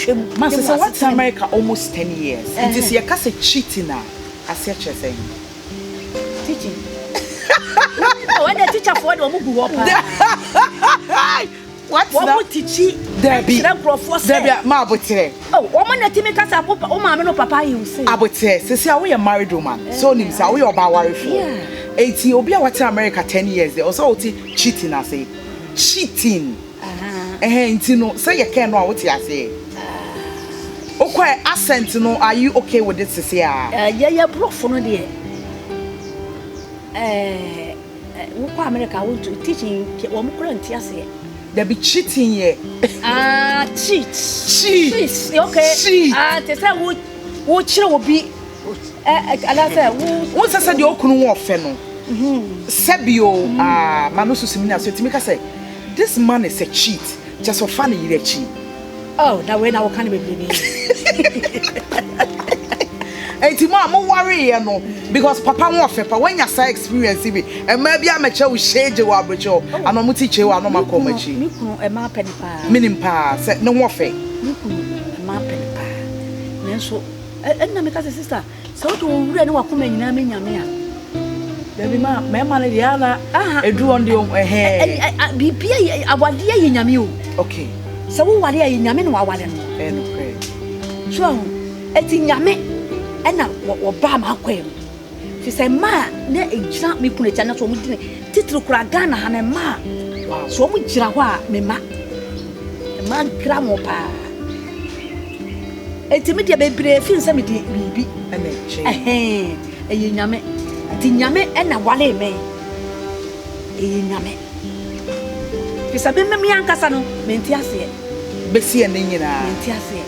Mohwehwɛ mu. Ma ne sɛ mo sɛ woatena asetena mu. America almost 10 years, nti Ɛhɛn. sɛ yɛka sɛ cheating a, aseɛ kyerɛ sɛn? Teaching. Oh, ɛnna teacherfoɔ de wɔn gu hɔ paa. Watena Wɔn tikyi Dabi. kyerɛ nkurɔfoɔ sɛ. Dabi a, ma abotrɛ. Oh, wɔn na timi kasa wo maame no papa ayɛ wo sei. Abotrɛ, sɛsi a woyɛ married woman, sɛ onim sɛ woyɛ ɔbaa warefoɔ, eti obi a watena America 10 years deɛ, ɔsɛ wote cheating ase, cheating. Ɛhɛn, nti no sɛ yɛ kɛn no a, wote aseɛ, wokɔ accent no, are you okay with it sisi a? Yɛyɛ borɔfo no deɛ, wokɔ America, wontu teaching, wɔn kora nti aseɛ. Dabi, cheating yɛ Ah, cheat. Cheat. Cheat, okay. Cheat. Ah, te sɛ wo wokyerɛ obi ɛ ɛ anaasɛ wo. Wo sɛ deɛ okunu wɔ ɔfɛ no, sɛbi o, aa ma no soso mi na so etimi ka sɛ this man is a cheat, kyɛ sɛ ɔfa ne yere akyi. Oh, na wei na wɔka no bebrebe. Eti mo a mo ware yɛ no, because papa ho ɔfɛ pa, wanya saa experience bi, mmaa bi amɛkyɛ wo hyɛgye wɔ aburokyi hɔ ana ɔmo ti kyɛ wɔ ana ɔmo akɔ ɔmo akyi? Me kunu, ɛmaa pɛ ne paa. Minim paa sɛ ne ho ɔfɛ. Me kunu, ɛmaa pɛ ne paa, nanso ɛnna meka sɛ, sister, sɛ wode wo wura ne wakoma nyinaa me Nyame a. Dabi, ma mɛɛma no deɛ ana Aha. edu wɔn deɛ ɛhɛn. Biribia yɛ awadeɛ yɛ Nyame o. Sɛ woware a, yɛ Nyame na waware no. Ɛyɛ nokorɛ. So ahu, ɛti Nyame ɛna wɔbaa m'akwan mu, fi sɛ mmaa na ɛgyina me kunu akyi ana sɛ ɔmo di ne titiri kora Ghana ha no, mmaa sɛ ɔmo gyina hɔ a, me ma mmaa dwira mo paa. Eti me deɛ, bebree fi nsɛ mede biribi ɛna ɛkyɛn. Ɛhɛn, ɛyɛ Nyame, nti Nyame ɛna wale me, ɛyɛ Nyame, fi sɛ me ankasa no, mente aseɛ. Bɛsi ɛne nyinaa. Mente aseɛ.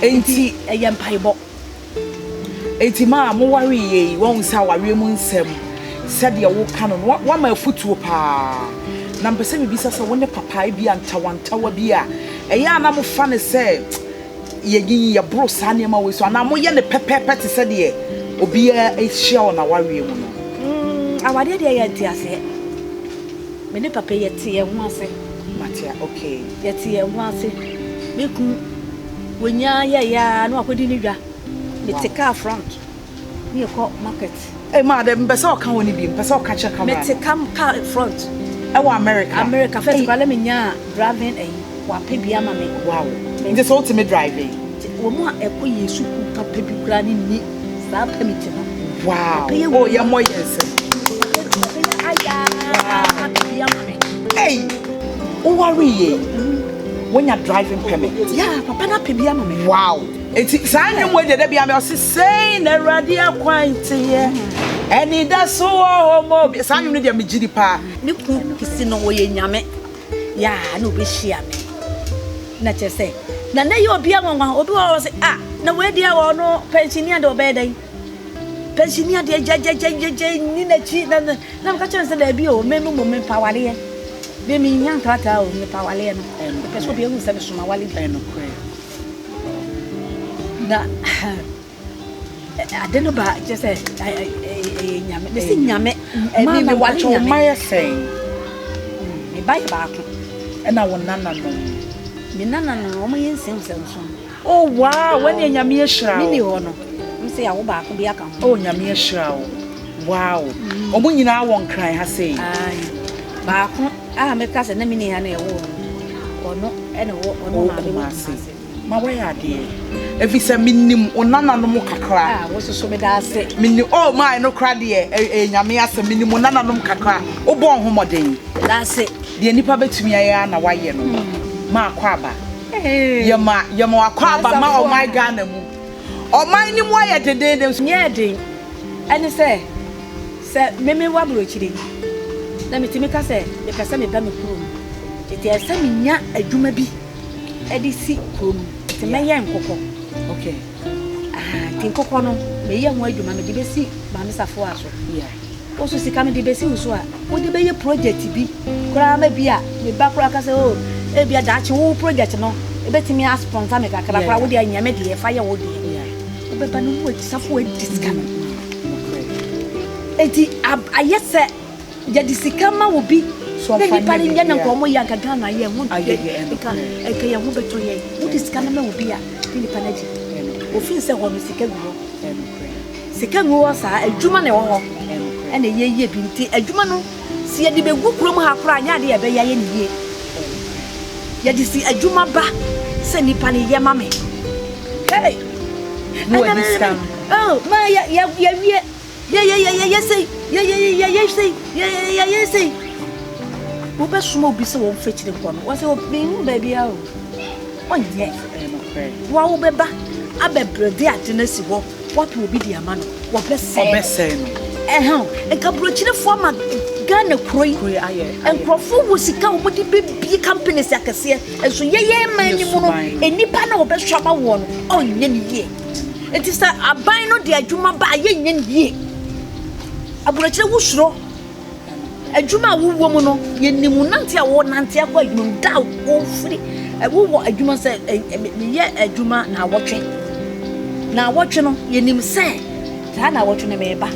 Enti ɛyɛ mpaebɔ. Enti maa mo ware yie yi, wɔn sɛ awareɛ mu nsɛm sɛdeɛ woka no, wama afutuo paa, na mpɛ sɛ mebisa sɛ wo ne papa bi a ntawantawa bi a ɛyɛ a na mofa ne sɛ yɛnyiyi yɛboro saa nneɛma wei so, anaa moyɛ ne pɛpɛɛpɛ te sɛ deɛ obiara ahyia wɔ n'awareɛ mu no? Awadeɛ deɛ, yɛ nte aseɛ. Me ne papa yɛte yɛn ho ase. Matea, okay. Yɛte yɛn ho ase. Me kun wɔnyaa yɛyɛ a na wakɔdi ne dwa, mete car front ne yɛkɔ market. Ɛ maa dɛ mpɛ sɛ ɔka wɔ ne bi, mpɛ sɛ ɔka kyerɛ camera. Mete car front. Ɛwɔ America? America. First koraa na menyaa driving ayi, wapɛ bi ama me. Wow, nti sɛ wotumi driving? Wɔn mu a ɛkɔ yɛ sukuu papa bi koraa ne ni saa permit no. Wow, oh, yɛmmɔ yɛn nsɛm. Papa yɛ ayaa bi ama me. Hey, woware yie, wonya driving permit? Yeah, papa no apɛ bi ama me. Wow, eti saa nnwom wei deɛ, da bia me ɔse sei na Awurade akwan teɛ, ɛni da so wɔ hɔ ma obi, saa nnwom no deɛ, megye di paa. Me kun kisi no, wɔyɛ Nyame yaa na obɛhyia me, na kyerɛ sɛ na ne yɛ obi anwanwa. Obi wɔ hɔ sɛ, ah, na wei deɛ, wɔ no pensioner deɛ, ɔbɛyɛ dɛn pensioner deɛ, gyɛgyɛgyɛgyɛ ni n'akyi na na meka kyerɛ no sɛ daabi o, me mo mepa awareɛ, me menya nkrataa o, mepa awareɛ no, mepɛ sɛ obi ahu sɛ mesoma awale bi. Ɛnokorɛ. Na ade no ba kyerɛ sɛ ɛyɛ Nyame, mesi Nyame maa ɛmi na mewale mpakyɛ wo Nyame. mma yɛ sɛn? Me ba yɛ baako. Ɛna wo nananom? Me nana no, wɔn yɛ nsia sɛ nson. Oh wow, wɔne Nyame ahyira Me ni wo. hɔ no, m sɛ yɛawo baako bi aka ho. Oh, Nyame ahyira wo, wow. Ɔmo nyinaa wɔ Nkran ha sei? Ae. Baako a meka sɛ na me ni ha na ɛwɔ no, ɔno ɛna wɔ ɔno ɔwɔ maame wɔ Kumase. Kumase. Ma wɔyɛ adeɛ, ɛfiri sɛ menim wo nananom kakra. A wo soso, meda ase. Menim, oh my, no kora deɛ, ɛyɛ Nyame asɛm, menim wo nananom kakra, wobɔ wo ho mmɔden. Meda ase. Deɛ nnipa bɛtumi ayɛ a na wayɛ no, ma akɔ aba, yɛma wakɔ aba ma ɔman Ghana mu, ɔman no mu ayɛ dedenden so. Nyɛ den, ɛne sɛ meme wɔ aburokyire na metumi ka sɛ mepɛ sɛ meba me kurom, nti ɛsɛ sɛ menya adwuma bi ɛde si kurom, nti mɛyɛ nkokɔ. Ah, nti nkokɔ no, meyɛ ho adwuma, mede bɛsi Maame Safoa so. Wo so sika mede bɛsi wo so a, wode bɛyɛ project bi koraa ma bi a meba koraa ka sɛ, o ebia daakye wo project no ɛbɛtumi asponsor me kakra koraa. Wode anyɛ me deɛ, fa yɛ wo deɛ. Wobɛba no mu Safoa adi sika no. Enti ayɛ sɛ yɛde sika ma wo bi. So Na ɔmfa nnipa nyɛ no nyɛ no nka biribiara. wɔn yɛ anka Ghana yɛ ho Ayɛ yɛ, nka ɛnokorɛ. nka yɛn ho bɛtɔ yɛn. Wode sika no ma obi a, ne nipa no agye. Ɛnokorɛ. Ofin sɛ hɔ no sika gu hɔ. Ɛnokorɛ. Sika ngu hɔ saa, adwuma na ɛwɔ hɔ. Ɛnokorɛ. Ɛna yɛyɛ bi nti adwuma no sɛ yɛde bɛgu kurom ha koraa nyɛ adeɛ yɛbɛyɛ ayɛ ne yie. Yɛde si adwuma ba sɛ nipa no yɛ ma me. Hey! Na wadi sika no. Oh, ma yɛ yɛ yɛwie. Yɛ yɛ yɛ yɛ yɛ sei. Yɛ yɛ yɛ yɛ yɛ sei. Yɛ yɛ yɛ yɛ sei. Wobɛsoma obi sɛ wɔmfa akyire nkɔ no, wɔsɛ menhu baabi a o. Ɔnyɛ. Ɛnokorɛ. Wo a wobɛba abɛbrɛde ade no asi hɔ, woapɛ obi de ama no, wɔbɛsɛe no. Ɔbɛsɛe no. Ɛhɛn, nka aburokyirefoɔ ama Ghana kuro yi. Kuro yi ayɛ ayɛ. Nkurɔfoɔ wɔ sika a wɔde bɛbie companies akɛseɛ, nso yɛyɛ man no mu no, nnipa no a wɔbɛhwɛ ama woɔ no, ɔnyɛ no yie. Nti sɛ aban no de adwuma ba a, yɛnyɛ no yie. Aburokyire wosuro. Adwuma a wowɔ mu no, yɛnim wo nante a wonante akɔ adwuma mu, da a wofiri, wowɔ adwuma sɛ meyɛ adwuma naawɔtwe. Naawɔtwe no, yɛnim sɛ saa naawɔtwe no meba.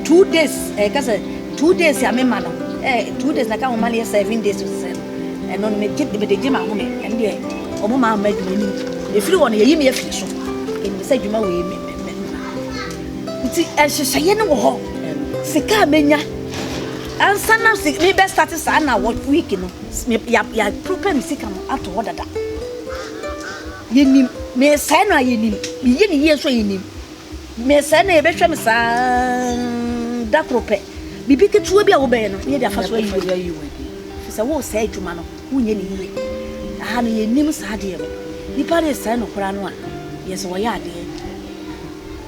2 days, ɛka sɛ 2 days a mema no, 2 days na ka ho ma no yɛ 7 days sɛ no, ɛno no megye mede gye m'ahome, ɛno deɛ ɔmo maa mma adwuma nim. Ɛfiri hɔ no, yɛyi me afiri so. Yɛnim sɛ adwuma wei me me me nti nhyehyɛeɛ no wɔ hɔ. Sika a menya ansa na mebɛ start saa na wɔ week no, me ya ya prepare me sika no ato hɔ dada. Yɛnim mesɛe no a yɛnim, meyɛ ne yie nso a yɛnim. Mesɛe no a yɛbɛhwɛ me saa da koro pɛ. Biribi ketewa bi a wobɛyɛ no, ne yɛde afa so ayi wo adi. Firi sɛ woresɛe adwuma no, wonyɛ ne yie. Aha no yɛnim saa adeɛ no. Nipa resɛe no koraa no a, yɛ sɛ ɔyɛ adeɛ.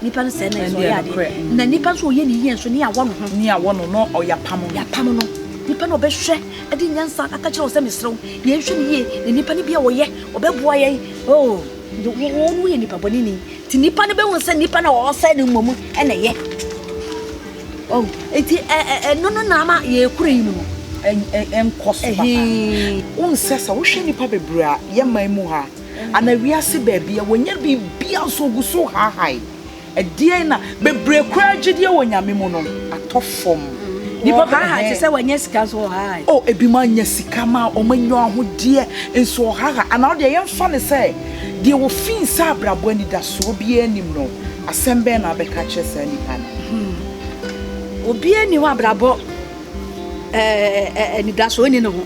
Nipa no sɛe no yɛ sɛ ɔyɛ adeɛ. Na nipa nso ɔyɛ ne yie nso ne yɛawɔ no ho. Ne yɛawɔ no na ɔyɛapam no. Yɛapam no. Nipa no ɔbɛhwɛ de nyansa aka kyerɛ wo sɛ mesrɛ wo, yɛnhwɛ no yie. Na nipa no bi a ɔyɛ, ɔbɛboa yɛn. Oh, wo wo woyɛ nipa bɔne ni. Nti nipa no bɛhu sɛ nipa no a ɔresɛe no mmom na ɛyɛ. Oh, nti ɛno no na ama yɛkura yi mu no. Ɛnkɔ so papa. Wohu sɛ sɛ wohwɛ nipa bebree a yɛ man mu ha anaa wiase baabi a wɔnya biribiara nso ogu so haahae. Ɛdeɛn na bebree koraa gyidie wɔ Nyame mu no atɔ fam. Nipa Ɔhaahae te sɛ wɔanya sika nso ɔhaahae. Oh, ebinom anya sika ma wɔanya ahodeɛ nso ɔhaahae. Anaa wodeɛ yɛmfa no sɛ deɛ wɔfii sɛ abrabɔ anidasoɔ biara nnim no, asɛm bɛn na wobɛka akyerɛ saa nipa no? Obiara nni hɔ a abrabɔ anidasoɔ nni ne ho,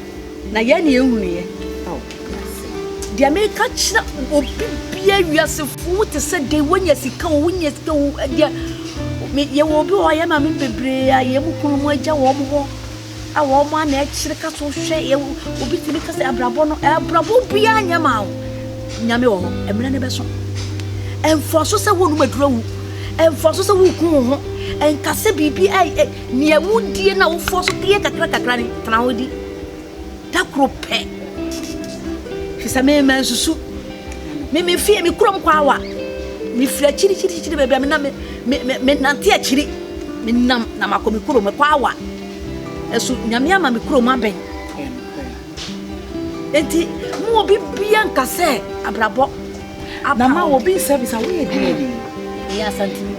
na yɛn na yɛnhunuiɛ. Deɛ meka kyerɛ obi bia wiasefo wo te sɛ den wonya sika o wonya sika o deɛ yɛwɔ obi wɔ hɔ a yɛ maame bebree a yɛn mu kunu mu agya wɔn hɔ a wɔn a na ɛkyerɛ ka so hwɛ yɛ obi tumi ka sɛ abrabɔ no abrabɔ biara nyɛ maa wo nyame wɔ hɔ mmerɛ no bɛso ɛmfa so sɛ wonom aduro awu ɛmfa so sɛ woku wo ho ɛnka sɛ biribi nea wodie na wofoɔ so yɛ kakra kakra ne tena hɔ di Da koro pɛ. Fi sɛ me mansusu. Me me fie me kurom kɔ awa. Me firi akyiri kyiri kyiri baabi a me nam me me me nante akyiri. Me nam na makɔ me kurom kɔ awa. Ɛso nyame ama me kurom abɛn. Enti mo obi bia nka sɛ abrabɔ apa. Na ma obi nsa bisa woyɛ deɛ ni. Meyɛ Asanteni.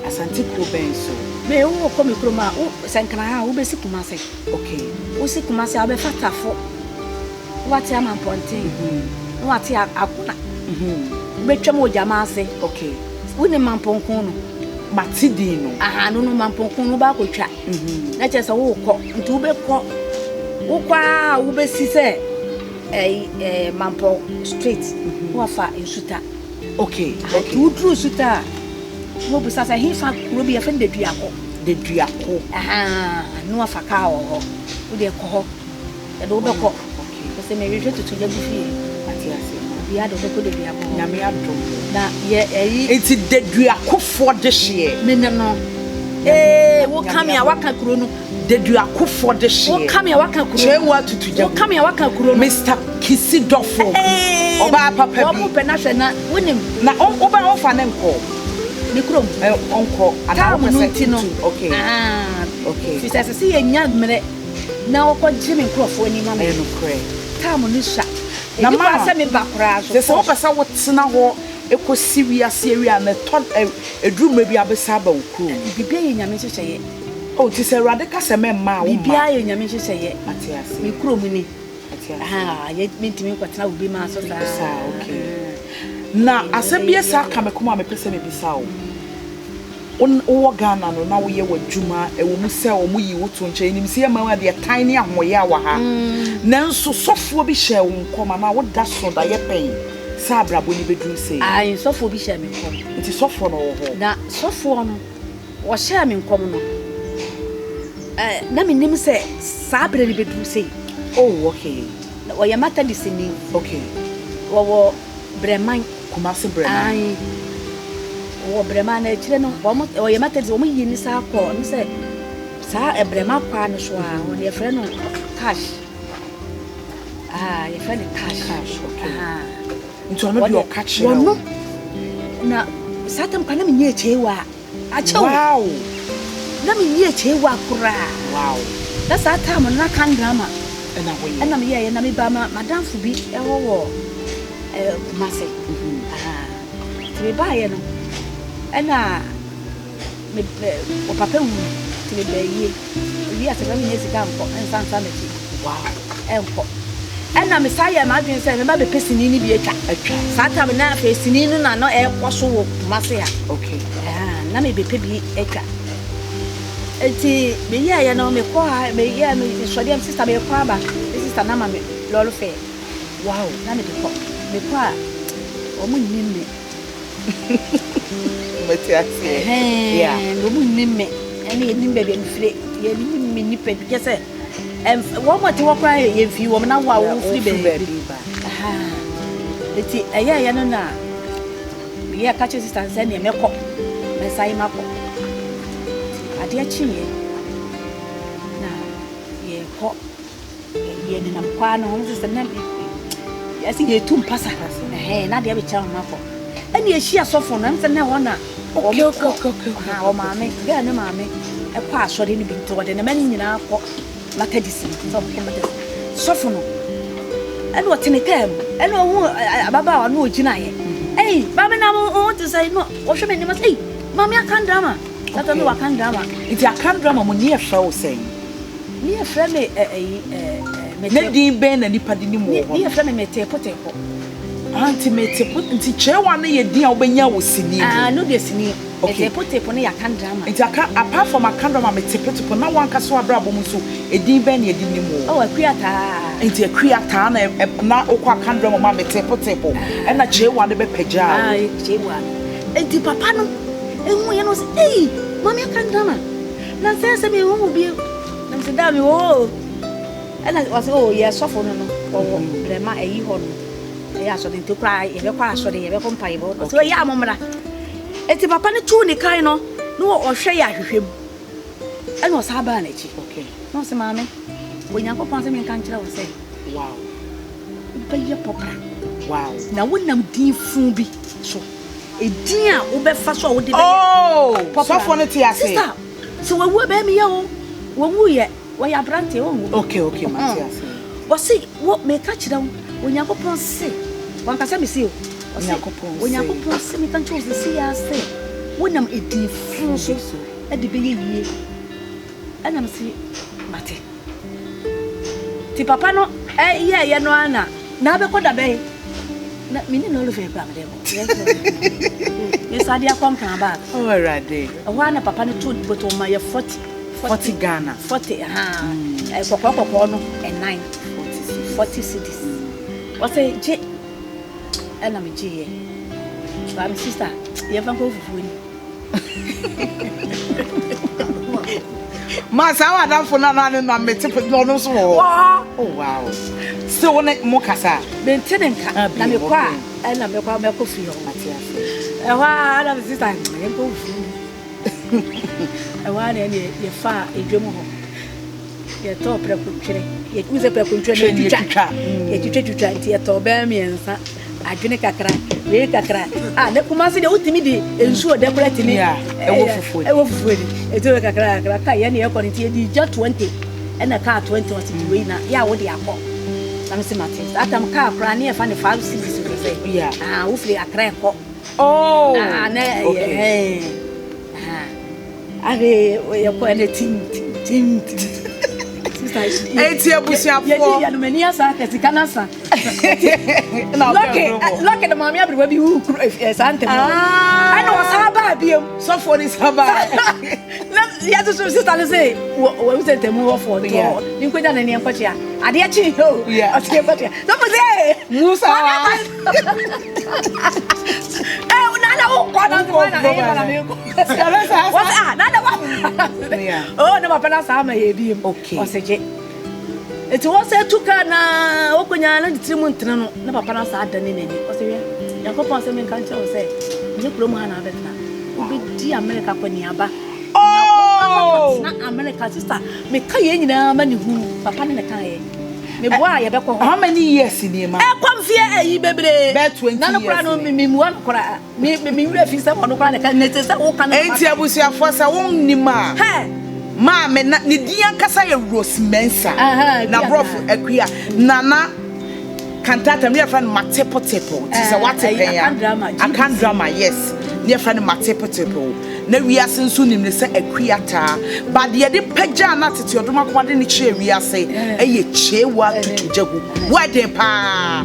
Asante kuro bɛn so? Me wo kɔ me kurom a wo sɛ Nkran ha a wobɛsi Kumase. Okay. Wosi Kumasi a wobɛfa Tafo, na wate Amampɔnten, na wate Agona. Wobɛtwam wɔ Gyama ase. Okay. Wonim Mampɔnkon no? Mate din no. Aha, no no Mampɔnkon no wobɛ akɔtwa. Na kyerɛ sɛ wokɔ, nti wobɛkɔ, wokɔ a wobɛsi sɛ ɛyi ɛɛ Mampɔn street, na wafa Nsuta. Okay, okay. Nti woduru Nsuta a, na wobisa sɛ hefa kuro bi yɛfrɛ no Deduako. Deduako. Ahaa, na wafa kaa wɔ hɔ. Wo deɛ kɔ hɔ. Yɛde wo bɛkɔ. Okay. Sɛ mehwehwɛ tutu gya bi fie. Ate ase. Obiara de wo bɛkɔ Deduako hɔ. Nyame adom. Na yɛ ɛyi. Nti Deduakofoɔ dehyeɛ. Me ne no. Ee, wo ka me a waka kuro no. Deduakofoɔ dehyeɛ. Wo ka me a waka kuro no. Kyerɛ wo atutu gya. Wo ka me a waka kuro no. Mister Kisi Dɔfo. Ɔbaa papa bi. Wɔn pɛ na hwɛ na wonim. Na wo ba ɔfa ne nkɔ. Ne kurom. Ɔnkɔ anaa Time wopɛ no sɛ nti no. wotu? Okay. Okay. Firi sɛ ɛsɛ sɛ yɛnya mmerɛ na wɔkɔgye me nkurɔfoɔ ani ma me. Ɛyɛ nokorɛ. Time no sua. Na Ɛni ma kwan sɛ meba koraa so. Sɛ sɛ wopɛ sɛ wotena hɔ kɔsi wiase awie a na ɛtɔ ɛduru mmerɛ bi a wobɛsan aba wo kurom. Biribiara yɛ Nyame nhyehyɛeɛ. Oh, nti sɛ Awurade ka sɛ mɛmma a, womma? Biribiara yɛ Nyame nhyehyɛeɛ. Mate aseɛ. Me kurom ni. Mate aseɛ. Ahaa, yɛ mentumi nkɔtena obi man so saa. Saa, okay. Na asɛm bi asan aka me koma a mepɛ sɛ mebisa wo. Wo wowɔ Ghana no na woyɛ w'adwuma, ɛwɔ mu sɛ wɔyii wo too nkyɛn, yɛnim sɛ yɛn mmaa deɛ tan ne ahoɔyaa wɔ ha, nanso sɔfoɔ bi hyɛɛ wo nkɔm anaa woda so daeɛ pɛn sɛ abrabɔ ni bɛduru sei? Ae, sɔfoɔ bi hyɛɛ me nkɔm. Nti sɔfoɔ no ɔwɔ hɔ? Na sɔfoɔ no, wɔhyɛɛ me nkɔm no, eh, na mennim sɛ saa berɛ no bɛduru sei. Oh, okay. Na ɔyɛ Methodistni. Okay. Wɔwɔ Brɛman. Kumasi Brɛman. Ae. Wɔwɔ Brɛman na akyire no, wɔn, ɔyɛ Methodist, wɔn yii no saa kɔɔ, ɛno sɛ, saa Brɛman kwaa no so a, wɔn yɛfrɛ no Cash. Ah, yɛfrɛ no Cash. Cash, okay. Ah. Nti ɔno deɛ ɔka kyerɛ wo. Wɔno, na saa tam kwa na menyɛ akyewa. Akyɛ o. Wow. Na menni akyewa koraa. Wow. Na saa tam no na kan drama. Ɛna woyɛ. Ɛna meyɛeɛ na mebaa ma madamfo bi ɛhɔ wɔ eh, Kumasi. Mm -hmm. Ah, nti mebaeɛ no ɛna me me papa wu nti mebaa yie. Ewie ase na mennya sika nkɔ nsa nsa m'akyi. Wow. Ɛnkɔ. Ɛna mesan yɛɛ m'adwene sɛ mɛba bɛpɛ sini no bi atwa. Atwa. Saa time na afei sini no na na ɛkɔ so wɔ Kumasi ha. Okay. Ah, na mebɛpɛ bi atwa. Enti meyɛɛyɛ no mekɔ ha meyɛɛ mesɔdeɛ me sister mekɔ aba me sister na ma me lɔre fare. Wow. Na mede kɔ. Mekɔ a wɔn nnim me. Mete aseɛ. Yeah. Ɛhɛn, wɔn nnim me ɛne yɛnim baabi a mefire yɛnim me nipa bi kyɛ sɛ wɔn a te hɔ koraa yɛ yɛmfii wɔn na wo a wofiri baabi ba. Nti ɛyɛɛyɛ no na meyɛ ka kyerɛ sista sɛ neɛ mɛkɔ mɛsan makɔ nti adeɛ kyeeɛ na yɛkɔ Yɛ nenam kwaa no ho sɛ sɛ na yɛsɛ yɛtu mpasa ɛhɛn na adeɛ bɛkyɛ wɔn akɔ ɛna yɛhyia sɔfo no ɛm sɛ na ɛhɔ na wɔn kɔ ha wɔn maame gɛɛ ne maame ɛkɔ asɔre no bi nti wɔde ne mma no nyinaa kɔ Methodist no sɛ wɔkɔ Methodist sɔfo no ɛna ɔte ne kaa mu ɛna ɔhu ababaawa no ɔgyinaeɛ ɛyi maame na mo ho te sɛ no ɔhwɛ m'anim sɛ ɛyi maame akan drama sɛ no wakan drama nti akan drama mo ni ɛfrɛ wo sɛn Ne yɛ frɛ me ɛ ɛyi ɛ ɛ mete. Ne din bɛn na nipa de nim wɔ hɔ no? Ne yɛ frɛ me metepotepo. Ah nti metepo nti kyerɛwa no yɛ din a wobɛnya wɔ sini mu? Ah no deɛ sini. Okay. Metepotepo no yɛ Akan drama. Nti aka apart from Akan drama metepotepo na wankasa w'abrabɔ mu nso edin bɛn na yɛde nim wo? Oh Akua Taa. Nti Akua Taa na ɛ na wokɔ Akan drama mu a metepotepo ɛna kyerewa no bɛpagyaa wo? Ah kyerewa no. Nti papa no ehu yɛ no ɔse ei maame Akan drama. Na sɛ sɛ mehu wo bio. Na mesɛ da mewɔ hɔ o. Ɛna ɔsɛ o yɛ sɔfo no no wɔwɔ brɛma ayi hɔ no ɛyɛ asɔre nti koraa yɛbɛkɔ asɔre yɛbɛkɔ mpa yɛbɛkɔ ɔsɛ ɔyɛ a mommra. Eti papa no tuu ne kan no na ɔhwɛ yɛ ahwehwɛ mu ɛna ɔsan baa n'akyi. Na ɔsɛ maame Onyankopɔn sɛ menka nkyerɛ wo sɛ wow wobɛyɛ pɔpra wow na wonam din fun bi so. Edin a wobɛfa so a wode bɛyɛ Oh! popular Sɔfoɔ no te ase. Sister, sɛ wawu a ɛbɛyɛ me ya o. Wawu yɛ, wɔyɛ aberanteɛ, ɔnwu. Okay, okay, mate ase. Wɔse, wo, meka kyerɛ wo, Onyankopɔn se, wanka sɛ mese o. Ɔse, Onyankopɔn se. Onyankopɔn se, meka nkyerɛ wo sɛ, sei ara sɛ, wonam edin funu so de bɛyɛ yie. Ɛna mese, mate. Nti papa no yɛɛyɛ no ara na, na abɛkɔ da bɛn? Na menni lɔre fɛ koraa mede kɔ. Mesan de akɔ Nkran back. Oh Awurade. Ɛhɔ ara na papa no too ne bɔtɔ ma yɛ 40. 40 Ghana. 40 ahaa. Kɔkɔɔ kɔkɔɔ no ɛnan. 40 cedis. Ɔsɛ gye ɛna megyeeɛ. Baa me sister yɛmfa nkɔ fufuo ni. Ma saa w'adamfo no anaa ne nam mete pe na ɔno nso wɔ hɔ. Wɔ hɔ. Oh wow. Still wo ne mo kasa? Mente ne nka. Ah, Na bio, mekɔ a okay. ɛna mekɔ mɛkɔ fie hɔ. Mate ase. Ɛhɔ a na me sister yɛnkɔ wo fie. Ɛhɔ a na ɛne yɛfaa edwam hɔ. Yɛtɔɔ prɛko twere. Yɛhu sɛ prɛko ntwere no yɛtwitwa. Yɛtwitwatwitwa nti yɛtɔɔ bɛyɛ mmiɛnsa. Adwene kakra, wei kakra. Ah, ne Kumasi deɛ wotumi de nsuo dɛ koraa tumi. Ɛwɔ fufuo di. Ɛwɔ fufuo di. Ɛti wei kakra kakra. Ka yɛn ne yɛkɔ no nti yɛde gya 20 ɛna kaa 20 ɔsi ti wei na yɛ a wode akɔ. Na me se mate. Saa tam kaa koraa ne yɛfa ne 5 cedis o sɛ. Ah, wofiri Accra ɛkɔ. Oh. Ah, na ɛyɛ. Okay. Ah. Afei yɛkɔ ɛna tim tim tim tim. Sista Eti abusuafoɔ. Yɛdi yɛ no m'ani asa aka sika no asa. Lɔki lɔki na maame aberewa bi wu kuro eh, saa ntɛm. Ah. Ɛna ɔsan baa biom. Sɔfoɔ ni san baa. Na yɛsoso sista no se wɔ wɔ sɛ ntɛm wɔ fɔ nti ɔ ne nkogya na ne nkɔkyea. Adeɛ kye o. Ɔte nkɔkyea. Sɔfo se. Musa wa. Eh, nana wo kɔ na wo na ɛyɛ na me kɔ. Wɔsɛ ah nana wa. Oh ne papa na saa ma yɛ bi mu. Okay. Ɔsɛ gye. Eti wɔsɛ tu kaa na okonya na ne tiri mu ntena no na papa na saa dane n'ani. Ɔsɛ hwɛ Nyankopɔn sɛ menka nkyerɛ wo sɛ nyɛ kurom ha na abɛtena. Wobɛdi Amerika kɔneaba. Oh! Na Amerika sister meka yɛn nyinaa ma ne hu papa ne ne kaeɛ. Meboa a yɛbɛkɔ hɔ. How many years ni ma? Ɛkɔ mfeɛ ayi bebree. Bɛɛ 20 Na no koraa no years ni. me mua no koraa. Me me me werɛ fi sɛ ɔno koraa na ɛka ne te sɛ woka no. Enti abusuafoɔ sɛ wonnim a, Hɛ! maame na ne din ankasa yɛ Rose Mensah. Aha, Na Akua borɔfo taa. Akua. Nana Kantata ne yɛfrɛ no Matepotepo. Te sɛ Eh, wate ɛyi, pɛn a. Akan drama, GBC. Akan drama, yes. Ne yɛfrɛ no Matepotepo. Na wiase nso nim no sɛ Akua taa. But deɛ yɛde pagyaa no atete ɔdom akoma de no kyerɛɛ wiase yɛ Kyewa Tutu Gyagu. Wedding paa.